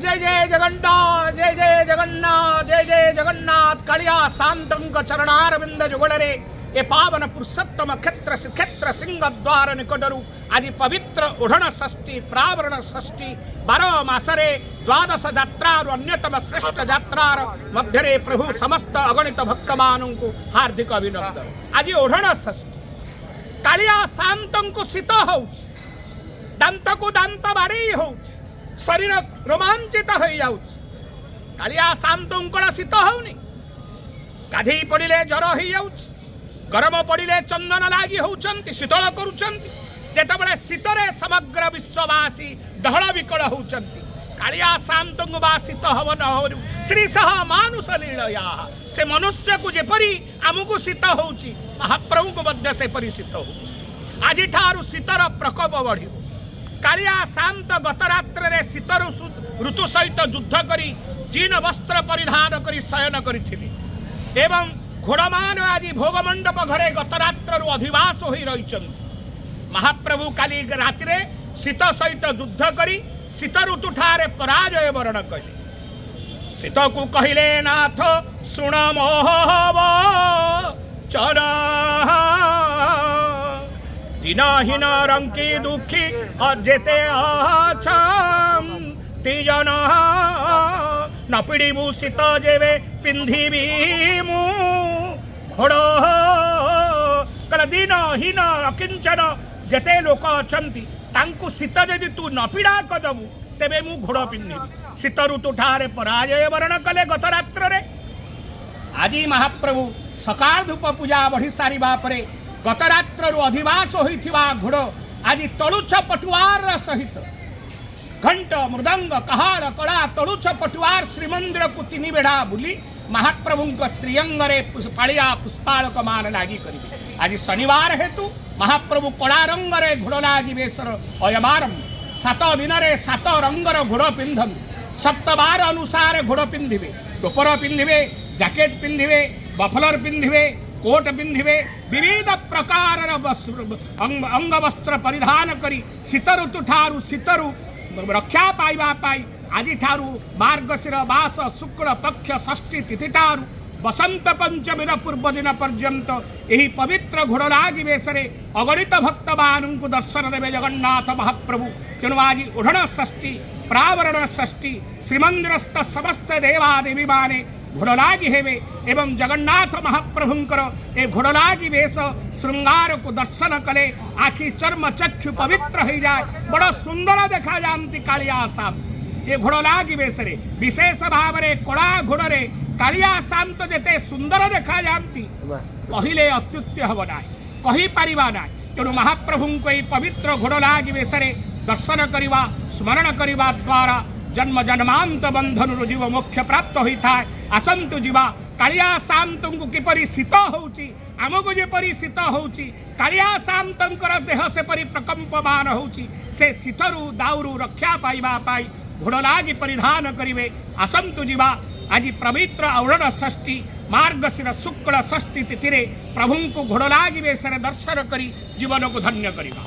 ଜୟ ଜୟ ଜଗନ୍ନାଥ, ଜୟ ଜୟ ଜଗନ୍ନାଥ, ଜୟ ଜୟ ଜଗନ୍ନାଥ। କାଳିଆ ସାଆନ୍ତଙ୍କ ଚରଣାରବିନ୍ଦ ଯୁଗଳରେ ଏ ପାବନ ପୁରୁଷୋତ୍ତମ କ୍ଷେତ୍ର ଶ୍ରୀକ୍ଷେତ୍ର ସିଂହଦ୍ୱାର ନିକଟରୁ ଆଜି ପବିତ୍ର ଓଢ଼ଣ ଷଷ୍ଠୀ, ପ୍ରାବରଣ ଷଷ୍ଠୀ, 12 ମାସରେ ଦ୍ୱାଦଶ ଯାତ୍ରାରୁ ଅନ୍ୟତମ ଶ୍ରେଷ୍ଠ ଯାତ୍ରାର ମଧ୍ୟରେ ପ୍ରଭୁ ସମସ୍ତ ଅଗଣିତ ଭକ୍ତମାନଙ୍କୁ ହାର୍ଦ୍ଦିକ ଅଭିନନ୍ଦନ। ଆଜି ଓଢ଼ଣ ଷଷ୍ଠୀ। କାଳିଆ ସାଆନ୍ତଙ୍କୁ ଶୀତ ହଉଛି, ଦାନ୍ତକୁ ଦାନ୍ତ ବାଡ଼େଇ ହଉଛି, ଶରୀର ରୋମାଞ୍ଚିତ ହେଇଯାଉଛି। କାଳିଆ ସାଆନ୍ତଙ୍କର ଶୀତ ହଉନି? ଗାଧେଇ ପଡ଼ିଲେ ଜ୍ୱର ହେଇଯାଉଛି, ଗରମ ପଡ଼ିଲେ ଚନ୍ଦନ ଲାଗି ହଉଛନ୍ତି, ଶୀତଳ କରୁଛନ୍ତି। ଯେତେବେଳେ ଶୀତରେ ସମଗ୍ର ବିଶ୍ୱବାସୀ ଡହଳ ବିକଳ ହଉଛନ୍ତି, କାଳିଆ ସାଆନ୍ତଙ୍କୁ ବା ଶୀତ ହବ ନ ହବ? ଶ୍ରୀ ସହ ମାନୁଷ ଲୀଳୟା, ସେ ମନୁଷ୍ୟକୁ ଯେପରି ଆମକୁ ଶୀତ ହଉଛି, ମହାପ୍ରଭୁଙ୍କୁ ମଧ୍ୟ ସେପରି ଶୀତ ହଉଛି। ଆଜିଠାରୁ ଶୀତର ପ୍ରକୋପ ବଢ଼ିବ। କାଳିଆ ସାଆନ୍ତ ଗତ ରାତ୍ରରେ ଶୀତ ଋତୁ ସହିତ ଯୁଦ୍ଧ କରି ଜୀନ ବସ୍ତ୍ର ପରିଧାନ କରି ଶୟନ କରିଥିଲେ ଏବଂ ଘୋଡ଼ମାନ ଆଜି ଭୋଗମଣ୍ଡପ ଘରେ ଗତ ରାତ୍ରରୁ ଅଧିବାସ ହୋଇ ରହିଛନ୍ତି। ମହାପ୍ରଭୁ କାଲି ରାତିରେ ଶୀତ ସହିତ ଯୁଦ୍ଧ କରି ଶୀତ ଋତୁଠାରେ ପରାଜୟ ବରଣ କଲେ। ଶୀତକୁ କହିଲେ, ନାଥ ଶୁଣ ମୋହ ବଚନ, ଦୀନହୀନ ରଙ୍କି ଦୁଃଖୀ ଯେତେ ଅଛନ୍ତି ଜନ, ନ ପିଡ଼ିବୁ ଶୀତ ଯେବେ ପିନ୍ଧିବି ମୁଁ ଘୋଡ଼। କହିଲା, ଦୀନହୀନ ଅକିଞ୍ଚନ ଯେତେ ଲୋକ ଅଛନ୍ତି, ତାଙ୍କୁ ଶୀତ ଯଦି ତୁ ନ ପୀଡ଼ା କରିଦେବୁ, ତେବେ ମୁଁ ଘୋଡ଼ ପିନ୍ଧିବି। ଶୀତ ଋତୁଠାରେ ପରାଜୟ ବରଣ କଲେ ଗତ ରାତ୍ରରେ। ଆଜି ମହାପ୍ରଭୁ ସକାଳ ଧୂପ ପୂଜା ବଢ଼ି ସାରିବା ପରେ ଗତ ରାତ୍ରରୁ ଅଧିବାସ ହୋଇଥିବା ଘୋଡ଼ ଆଜି ତଳୁଛ ପଟୁଆରର ସହିତ ଘଣ୍ଟ, ମୃଦଙ୍ଗ, କହାଳ, କଳା, ତଳୁଛ ପଟୁଆର ଶ୍ରୀମନ୍ଦିରକୁ ତିନି ବେଢ଼ା ବୁଲି ମହାପ୍ରଭୁଙ୍କ ଶ୍ରୀଅଙ୍ଗରେ ପାଳିଆ ପୁଷ୍ପାଳକ ମାନ ଲାଗି କରିବେ। ଆଜି ଶନିବାର ହେତୁ ମହାପ୍ରଭୁ କଳା ରଙ୍ଗରେ ଘୋଡ଼ ଲାଗି ବେଶର ଅୟମାରମ୍ଭ। 7 ଦିନରେ 7 ରଙ୍ଗର ଘୋଡ଼ ପିନ୍ଧନ୍ତି। ସପ୍ତବାର ଅନୁସାରେ ଘୋଡ଼ ପିନ୍ଧିବେ, ଟୋପର ପିନ୍ଧିବେ, ଜ୍ୟାକେଟ ପିନ୍ଧିବେ, ମଫଲର ପିନ୍ଧିବେ, କୋଟ ପିନ୍ଧିବେ, ବିବିଧ ପ୍ରକାରର ଅଙ୍ଗବସ୍ତ୍ର ପରିଧାନ କରି ଶୀତ ଋତୁଠାରୁ ଶୀତରୁ ରକ୍ଷା ପାଇବା ପାଇଁ ଆଜିଠାରୁ ମାର୍ଗଶିର ମାସ ଶୁକ୍ଳ ପକ୍ଷ ଷଷ୍ଠୀ ତିଥିଠାରୁ ବସନ୍ତ ପଞ୍ଚମୀର ପୂର୍ବ ଦିନ ପର୍ଯ୍ୟନ୍ତ ଏହି ପବିତ୍ର ଘୋଡ଼ଲାଗି ବେଶରେ ଅଗଣିତ ଭକ୍ତମାନଙ୍କୁ ଦର୍ଶନ ଦେବେ ଜଗନ୍ନାଥ ମହାପ୍ରଭୁ। ତେଣୁ ଆଜି ଓଢ଼ଣ ଷଷ୍ଠୀ, ପ୍ରାବରଣ ଷଷ୍ଠୀ, ଶ୍ରୀମନ୍ଦିରସ୍ଥ ସମସ୍ତ ଦେବାଦେବୀମାନେ ଘୋଡ଼ଲାଗି ହେବେ ଏବଂ ଜଗନ୍ନାଥ ମହାପ୍ରଭୁଙ୍କର ଏ ଘୋଡ଼ଲାଗି ବେଶ ଶୃଙ୍ଗାରକୁ ଦର୍ଶନ କଲେ ଆଖି ଚର୍ମ ଚକ୍ଷୁ ପବିତ୍ର ହେଇଯାଏ। ବଡ଼ ସୁନ୍ଦର ଦେଖାଯାଆନ୍ତି କାଳିଆ ସାଆନ୍ତ ଏ ଘୋଡ଼ଲାଗି ବେଶରେ। ବିଶେଷ ଭାବରେ କଳା ଘୋଡ଼ରେ କାଳିଆ ସାଆନ୍ତ ଯେତେ ସୁନ୍ଦର ଦେଖାଯାଆନ୍ତି, କହିଲେ ଅତ୍ୟୁକ୍ତି ହେବ ନାହିଁ, କହିପାରିବା ନାହିଁ। ତେଣୁ ମହାପ୍ରଭୁଙ୍କୁ ଏହି ପବିତ୍ର ଘୋଡ଼ଲାଗି ବେଶରେ ଦର୍ଶନ କରିବା, ସ୍ମରଣ କରିବା ଦ୍ୱାରା ଜନ୍ମ ଜନ୍ମାନ୍ତ ବନ୍ଧନରୁ ଜୀବ ମୋକ୍ଷ ପ୍ରାପ୍ତ ହୋଇଥାଏ। ଆସନ୍ତୁ ଯିବା, କାଳିଆ ସାଆନ୍ତଙ୍କୁ କିପରି ଶୀତ ହେଉଛି, ଆମକୁ ଯେପରି ଶୀତ ହେଉଛି, କାଳିଆ ସାଆନ୍ତଙ୍କର ଦେହ ସେପରି ପ୍ରକମ୍ପମାନ ହେଉଛି। ସେ ଶୀତରୁ ଦାଉରୁ ରକ୍ଷା ପାଇବା ପାଇଁ ଘୋଡ଼ଲାଗି ପରିଧାନ କରିବେ। ଆସନ୍ତୁ ଯିବା, ଆଜି ପବିତ୍ର ଔଢ଼ଣ ଷଷ୍ଠୀ, ମାର୍ଗଶିର ଶୁକ୍ଳ ଷଷ୍ଠୀ ତିଥିରେ ପ୍ରଭୁଙ୍କୁ ଘୋଡ଼ଲାଗି ବେଶରେ ଦର୍ଶନ କରି ଜୀବନକୁ ଧନ୍ୟ କରିବା।